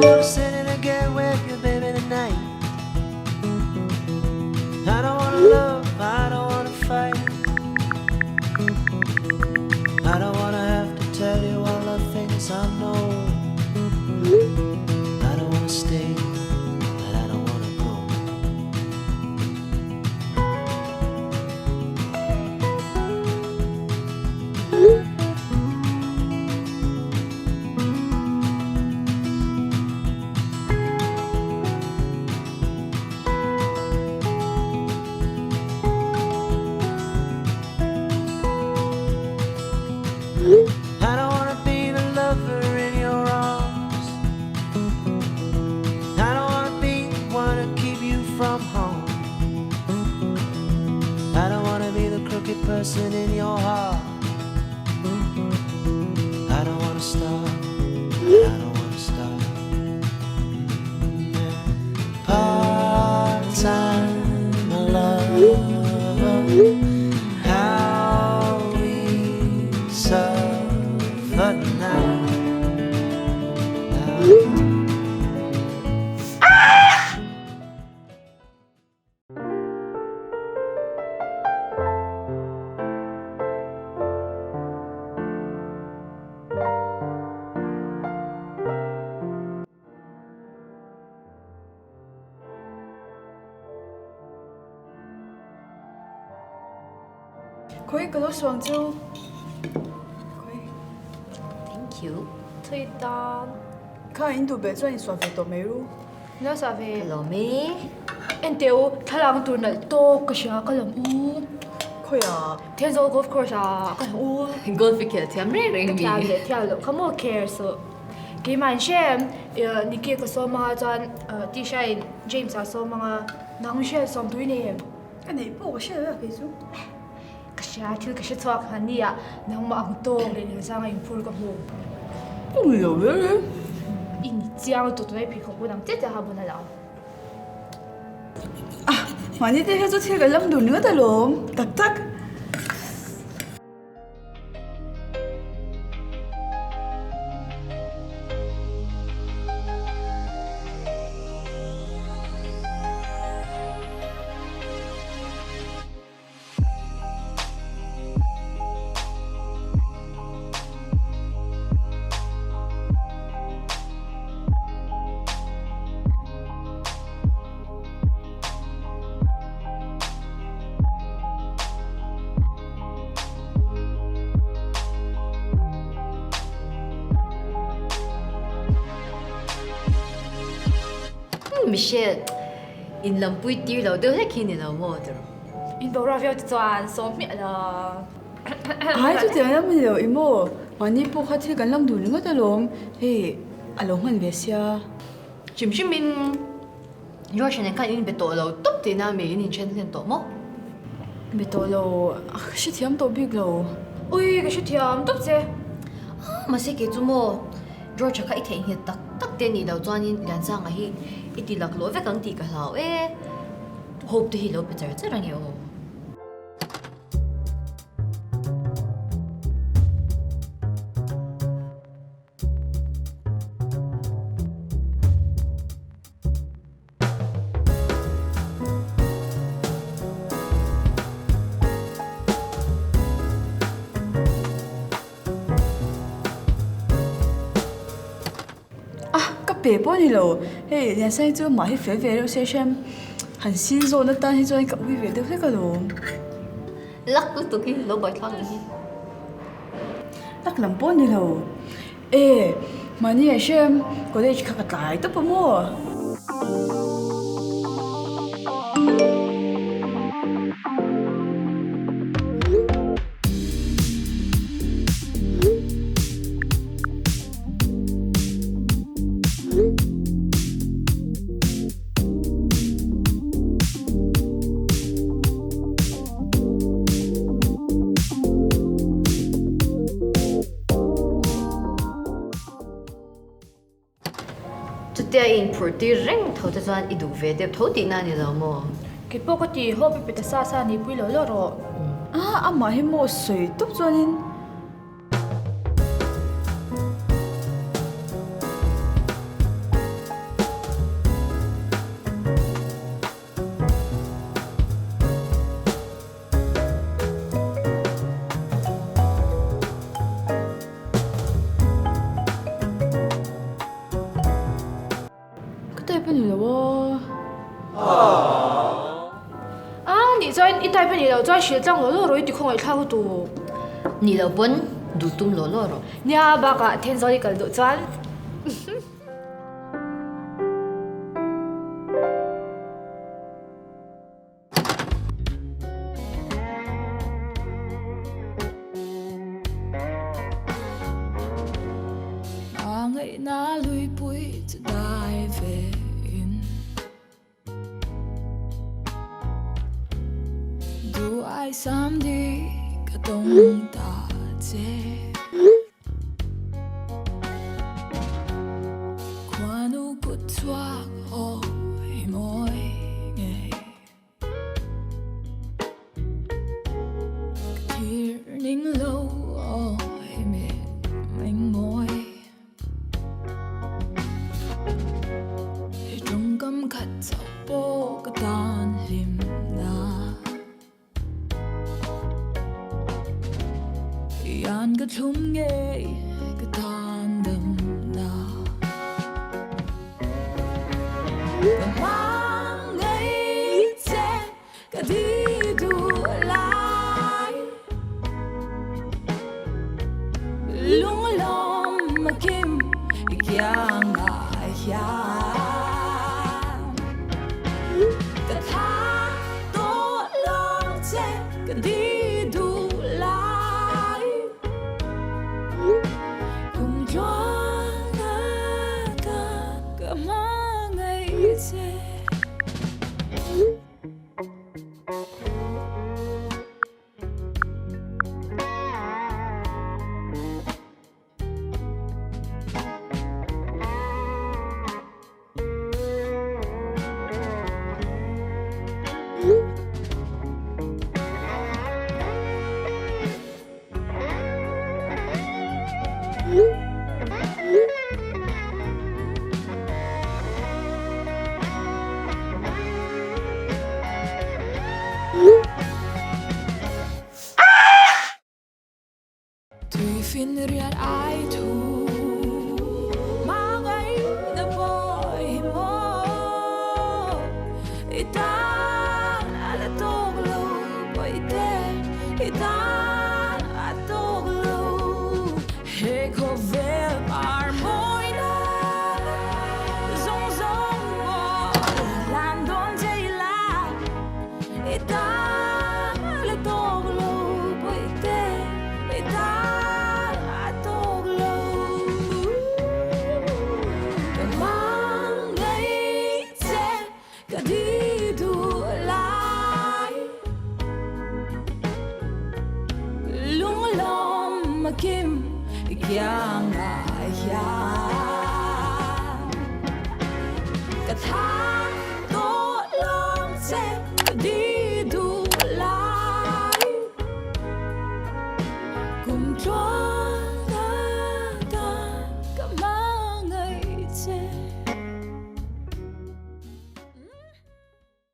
wanna sit in a get with you, baby, tonight. I don't wanna love, I don't wanna fight. I don't wanna have to tell you all the things I know. I don't wanna stay, but I don't wanna go. I don't wanna be the lover in your arms. I don't wanna be the one to keep you from home. I don't wanna be the crooked person in your heart. I don't wanna stop. I don't wanna stop. Part-time lover, how we suffer now. Khawi ka lo suang chu. Khawi. Thank you. Thui tan. Kha in duh beh chuan in suah ve tawh mai ru. Lo suah ve. Ka lawm e. Enteh u, thlalak tur nalh tawk ka hria ka lawm u. Khawi ah. Thenzawl golf course ah ka lawm u. Golf i khel thiam reng reng mi. Ka thiam leh thiam loh kha maw care suh. Keimah in hre em, Nicky ka sawm anga chuan Tisha in James a sawm anga nang hre sawm tui nei em? Ka neih pawh ka hre lo a kei chu. Ka hria thil ka hre chhuak han nia nangmah ang tawk leh Liansanga inphur ka hmu. Ka ni lo ve e. I ni chiang lutuk tunah i pheikhawk bun ang chiah chiah kha bun a lo. Ah, mahni te hian chu thil kan lam dun ringawt alawm tak tak. Michelle, in lampui tir lo deuh hlek hi ni lo maw tiraw? In boruak viau te chuan sawm hmiah lo. Ai chutiang lam ni lo i maw? Mahni pawh kha thil kan lam dun ringawt alawm, hei a lo hman ve sia. Hrim hrimin Josh nen khan in be tawh lo tawp tihna mi in inthen hlen tawh maw? Be tawh lo, ka hrethiam tawh bik lo. Ui, ka hrethiam tawp che. Ah, mahse kei chu maw, George-a kha i theihnghilh tak tak te nih loh chuanin Liansanga hi i ti laklawh vek ang tih ka hlau e. Hope te hi lo pe char char ange aw. Ah, ka pe pawh a ni lo. Hei, Liansai chu mah hi fel ve reuh se hrem. Han sin zawn atan hi chuan ka ui ve deuh hlek alawm. Lak lutuk hi lo buaithlak ang hi. Lak lam pawh a ni lo. E, mahni ah hrem college kha ka tlai tawp a maw? Chutia i inphurh tir reng tho te chuan i duh ve deuh tho tihna a ni lo maw? Kei pawh ka ti, haw pe pe ta sa sa ni pui lo lo rawh. Ah, amah hi maw sawi tawp chuanin. aw. A nih chuan i type a nih loh chuan hrilh tlang law law rawh i ti khawngaih thlak lutuk. Nih loh pawn duh tum law law rawh. Nia bakah Thenzawl i kal duh chuan.